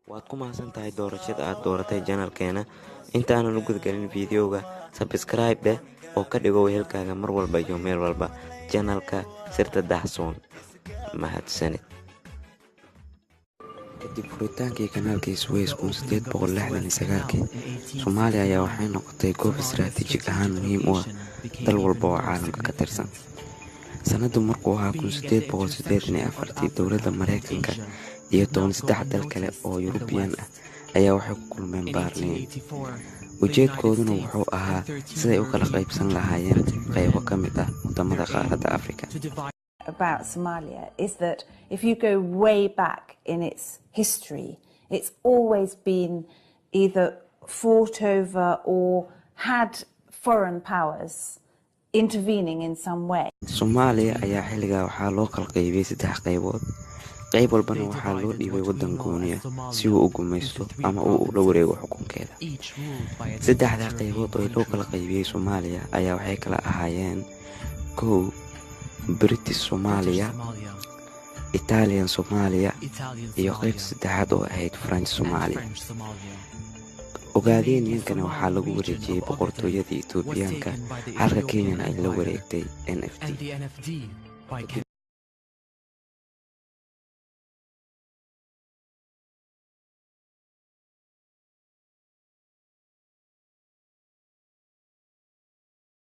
Waad ku mahadsan tahay doorashada aad dooratay channelkeena. Intaanan u gudgelin fiidiyowga, subscribe dheh oo ka dhigo wehelkaaga mar walba iyo meel walba channelka Sirta Dahsoon. Mahadsanid. Kadib furitaankii kanaalkii Suweys 1869-kii, Soomaaliya ayaa waxay noqotay goob istaraatiijig ahaan muhiim u ah dal walba oo caalamka ka tirsan. Sanadu markuu ahaa 1884-tii, dowladda Mareykanka iyo 13 dal kale oo Yurubiyan ah ayaa waxay ku kulmeen Baarliin. Ujeedkooduna wuxuu ahaa siday u kala qaybsan lahaayeen qaybo ka mid ah wadamada qaaradda Afrika. About Somalia is that if you go way back in its history, it's always been either fought over or had foreign powers intervening in some way. Soomaaliya ayaa xilligaa waxaa loo kala qaybiyey saddex qaybood, qayb walbana waxaa loo dhiibay waddan gooni ah si uu u gumaysto ama uu ula wareego xukunkeeda. Saddexdaa qaybood oo loo kala qaybiyey Soomaaliya ayaa waxay kala ahaayeen: kow, British Soomaaliya, Italian Soomaaliya iyo qaybta saddexaad oo ahayd French Soomaaliya. Ogaadeenyankana waxaa lagu wareejiyey boqortooyadii Itoobiyaanka, halka Kenyana ay la wareegtay NFD.